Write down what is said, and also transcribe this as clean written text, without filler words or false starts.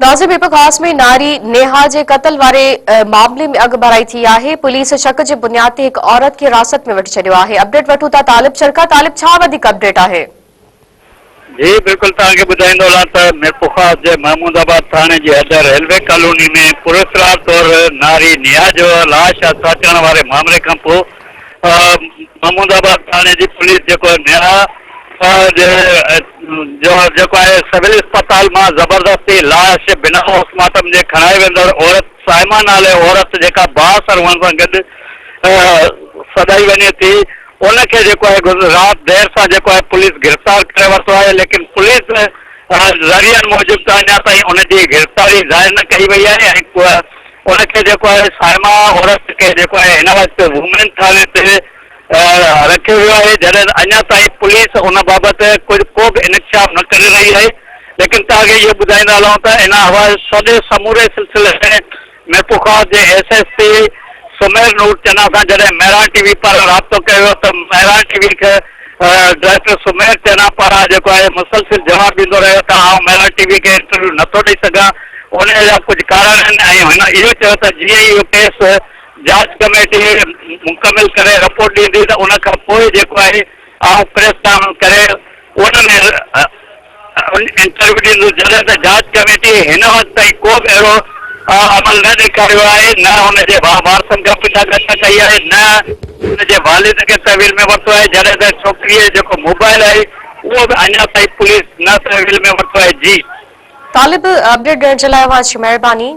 ناظر ميرپورخاص ۾ ناري نيها جي قتل واري معاملي ۾ اڳڀرائي ٿي آهي، پوليس شڪ جي بنياد تي هڪ عورت کي حراست ۾ وٺي ڇڏيو آهي، اپڊيٽ وٺون ٿا طالب شرڪا، طالب ڇا وڌيڪ اپڊيٽ آهي؟ جي بلڪل توهان کي ٻڌائيندو هلان ته ميرپورخاص جي محمود آباد ٿاڻي جي حد ريلوي ڪالوني ۾ پراسرار طور ناري نيها جو لاش هٿ اچڻ واري مامري کانپوء محمود آباد ٿاڻي جي پوليس جيڪو نيها جو جيڪو آهي سول اسپتال مان زبردستي لاش بنا پوسٽ مارٽم جي کڻائي ويندڙ عورت صائمه نالي عورت جيڪا بااثر هئڻ سان گڏ سڏائي وڃي ٿي ان کي جيڪو آهي گذريل رات دير سان جيڪو آهي پوليس گرفتار ڪري ورتو آهي ليڪن پوليس ذريعن موجب ته اڃا تائين ان جي گرفتاري ظاهر نه ڪئي وئي آهي ۽ ان کي جيڪو آهي صائمه عورت کي جيڪو آهي هن وقت وومين ٿاڻي تي رکيو ويو آهي جڏهن ته اڃا تائين پوليس ان بابت ڪجهه ڪو به انڪشاف نه ڪري رهي آهي ليڪن توهان کي اهو ٻڌائيندا هلون ته ان حوالي سڄي سموري سلسلي ۾ ميرپورخاص جي S S P Sumair Noor Channa سان جڏهن مهراڻ ٽي وي پاران رابطو ڪيو ويو ته مهراڻ ٽي وي کي ڊائريڪٽر سمير چنا پاران جيڪو آهي مسلسل جواب ڏيندو رهيو ته آئون مهراڻ ٽي وي کي انٽرويو نٿو ڏئي سگهان ان جا ڪجهه ڪارڻ آهن ۽ هن اهو چيو ته جيئن ئي اهو ڪيس جاچ ڪميٽي مڪمل ڪري رپورٽ ڏيندي ته ان کان پوء جيڪو آهي آئون پريس ڪانفرنس ڪري ان ۾ انٽرويو ڏيندس جڏهن ته جاچ ڪميٽي هن وقت تائين ڪو به اهڙو عمل نه ڏيکاريو آهي نه ان جي وارثن کان پڇا ڳاڇا ڪئي آهي نه ان جي والد کي تحويل ۾ ورتو آهي جڏهن ته ڇوڪريء جو جيڪو موبائل آهي اهو به اڃا تائين پوليس نه تحويل ۾ ورتو آهي جي. طالب اپڊيٽ ڏيڻ جي لاء اوهان جي مهرباني.